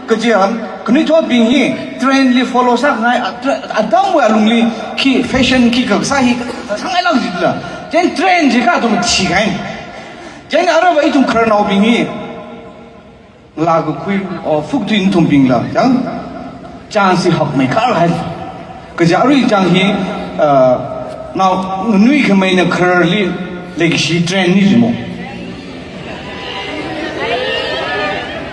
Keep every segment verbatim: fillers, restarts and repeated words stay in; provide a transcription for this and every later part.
Kajiya, khanuithotbing hi trend li follow sāngai, a-, tra-, atamwui alungli khi fashion khikha sā hi sāngailāk jila. Chieina trend chi kha athum thikahai. Chieina aruiva ithum khararnaobing hi, ngalā kakhui, o, fuktui nathumbingla, chang, chance hi hakmeikhar hai. Kaja arui chang hi, uh, nao nganuikhameina khararli leikashi trend ni jimo.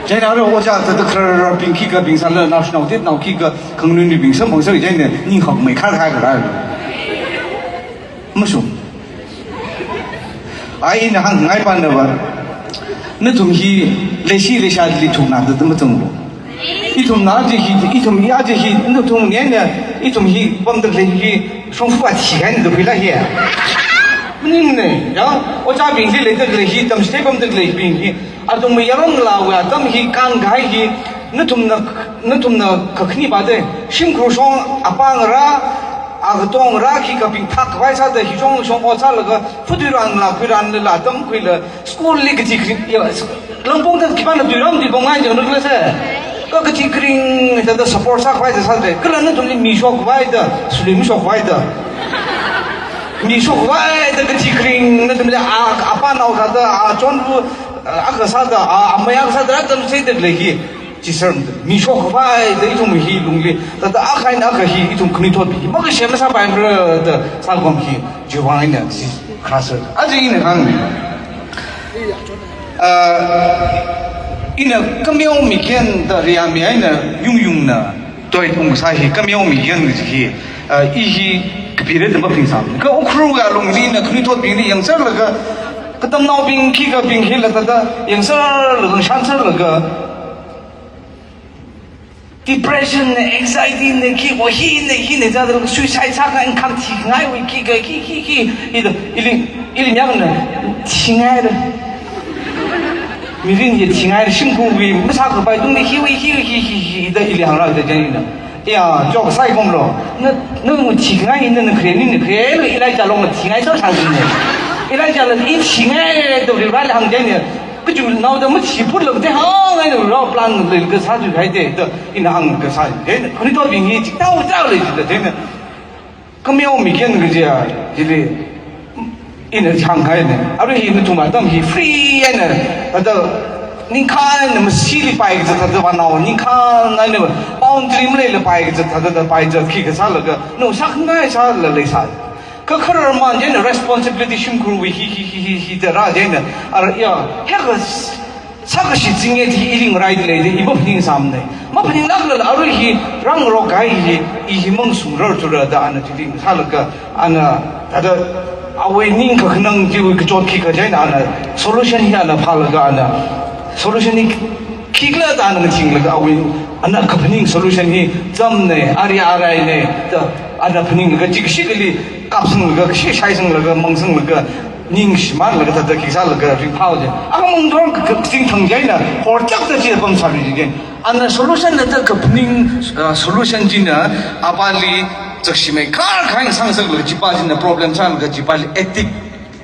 Chieina arui ojā thāda khararbing khikhabing sāla naoshinao tetnao khikha khanganuinibing samphangsa chieina ning hakmeikhar hai kara. Mashung. Ai ina hāngngai panna va. Nathum hi leishi leishāli thukna da da matanglo. Ithumna aja hi, ithum hi aja hi, nathum nene, ithum hi pamda khalei hi, shongfa thikahaina da khuila hi. Maningne, ya, ojābingli leida khalei hi, tamchithei pamda khaleibing hi, athum yaronlāwui atam hi, kānkahai hi, nathumna, nathumna kakhani pa de, shimkhur shong apāng ra, akatong ra, khikabing thak khavai sāda, hi shong shong ot sālaga, futui ran la, khui ran la, atam khuila, school li kachi kring, ya, langpong da khipāna tui ram tui pongngai jang nukla se. Ka kachi kring da da support sākhavai da sāda. Kala nathumli mi shokkhavai da, suli mi shokkhavai da. Mi shokkhavai da kachi kring nathumli a, apānao sāda, achonbu, a, akha sāda, a, amei akha sāda, atam sāda lei hi. Chi sir mi shokkhavai da ithum hi lungli. Da da akha eina akha hi ithum khanuithotbing hi. Makasem sāpaimara da sākhom hi. Chiwui vang eina chi kharā sir. Aja ina hāng. Ah, ina kameo mikyan da riya mi eina yungyungna toi ungsā hi kameo mikyan kaji hi, ah, i hi kapire da maphingsam. Kha Ukhrul alungli ina khanuithotbingli yangserlaga, katamnaobing khikabing hila thāda yangserlaga, shānserlaga, depression ne, anxiety ne, khi, o, hi ne, hi ne, zada suicide sākha, in khang thingaiwui, khi, khi, khi, khi, khi, ida, ili, ili myangna, thingaira. Mirin ya thingaira, shimkhurwui, masākapai tungli, hiwui, hi, hi, hi, hi, ida, ili hāngra da chieina. Ya, chok saikomlo. Na, na, mu thingai, na, na, kre, ni, na, kre, lo, Elijah long, thingai, so, sa, ni. Elijah la, i thingai, to, ri, ra, hāng chieina. Kachunao da mathi put lam te hāngngai da rao plan lei kasā ju hai te, da ina hāng kasā. Then, khanuithotbing hi chitao chao lei ji da, then, kameo mikyan kajiya, jili, ina hānghaina. Arui hi nathum atam hi free eina, da, ningkhān eina masili pai kazat thāda vānao, ningkhān eina boundary maleila pai kazat thāda, da pai zat khi kasālaga, no sākhangai sāla leisā. Kha khararman chieina responsibility shimkhurwui hi, hi, hi, hi, hi, da rā chieina, ara, ya, heka s-, sākashi zinge hi ili ngarai da lei da, i maphaningsamne. Maphaninglākla arui hi, rāngarok kahai hi, i hi mangsungrarthura da ana chili sālaga, ana, thāda, awui ning kakhanang chiwui kachot khikha chieina ana, solution hi ana phālaga ana, solution hi khikhala da ana ngathinglaga awui, ana kaphaning solution hi, chamne, ari araine, da, ana phaninglaga, chikashikali, kapsanglaga, kashi shaisanglaga, mangsanglaga, ningshimānlaga, thāda khi sālaga, ringphā je. Akhamang dor ka, ka, singthang chieina, horchak da chi pamsāri je. Ana solution na da kaphaning, uh, solution china, apāli, chakshimei khar khain sangsaklaga, chipa china problem sālaga, chipali addict.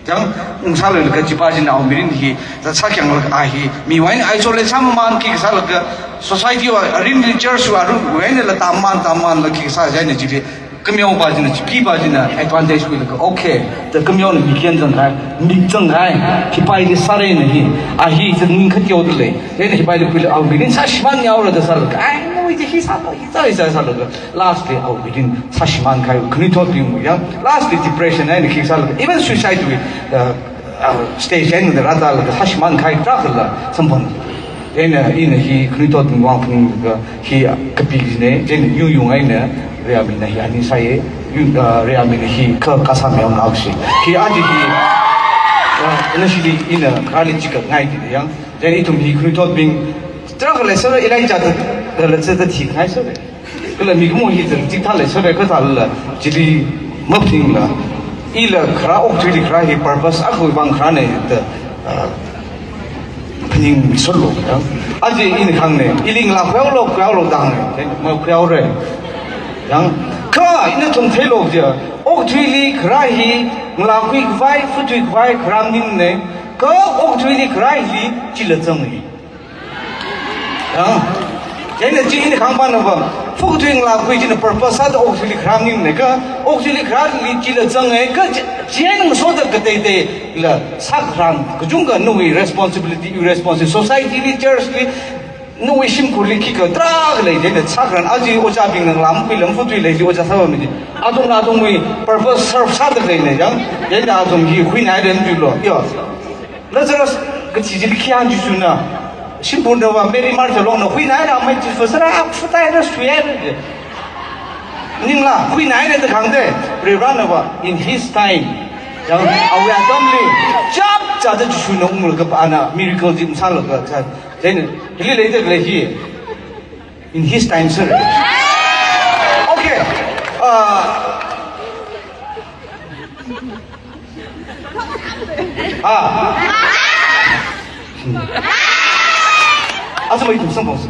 Chang, ungsālaga kajipa china awui mirin hi, sākhyanglaga a hi, miwui eina isolate sāmamān khi kasālaga, society wui, arin church wui, arui wui einala tamman, tammanla khi kasā chieina chili, kameopa china, chipipa china advantage khuilaga, okay, da kameona mikyan zanghai, mik zanghai, hipa ili sāreina hi, a hi, zan ning khat yaoda lei, then hipa ili khuilaga, awui mirin sāshimān yaora da sālaga, ai, no, iti hi sāpa, hi sā, hi sā, sālaga. Lastly, awui mirin sāshimān kahai, khanuithotbingwui ya. Lastly, depression eina khi sālaga, even suicide wui, uh, uh, stage eina da rātālaga, sāshimān kahai tarākhala samphang. Eina, ina hi khanuithotbing vang phaninglaga, hi kapi jine, chieina yungyung eina, riya mina hi ani sāye, yung, uh, riya mina hi kha kasā mayamnao shi. Hi aja hi, uh, nashili ina kali chikatngai di yang, chieina ithum hi khanuithotbing, tarākha leisāra, Elijah da, da, da, da thikhangai sāra. Kala mikumo hi zan chithā leisāra kathāla, chili maphaningla. Ila kharā okathuili kharā hi purpose akhawui vang kharāne da, ah, phaningsālo, ya. Aja ina hāngne, ili ngalā khuihaolo, khuihaolo da hāngne, makhuihaora. Yang, kha ina nathum theilo je, okathuili kharā hi, ngalā khuikhavai, futui khavai, kharā maningne, kha okathuili kharā hili, chila zange. Ya. Chieina chi ina kahāng pānava, fuk tui ngalā khui china purpose sāda okathuili kharā maningmana kha, okathuili kharāli chila zanga kha, chi-, chieina ngasoda kateiteila sākharan, kachungkha nawui responsibility, iwui responsibility, society li, church li, nawui shimkhurli khikha tarākha lei, chieina sākharan, aja ojābingna ngalā makhuila mafuk tui leili ojā sāpammi chi. Athumna athumwui purpose serve sāda leina, yang, chieina athum hi khuinai da matuilo, yo. Lazarus kachi chili khi hānga Jishuna, shimkhurnava Mary Martha longna khuinaira, mai Jishu sāra, aphutai ra, suihaira. Maningla, khuinaira da kahāng de, Varivaranava, in his time. Yang awui atamli, chapchāda Jishuna unglaga ana miracle chi masālaga, cha, then, hili leida khalei hi. In his time, sir. Okay. Uh, ah. Aja mai tum sang bong sir.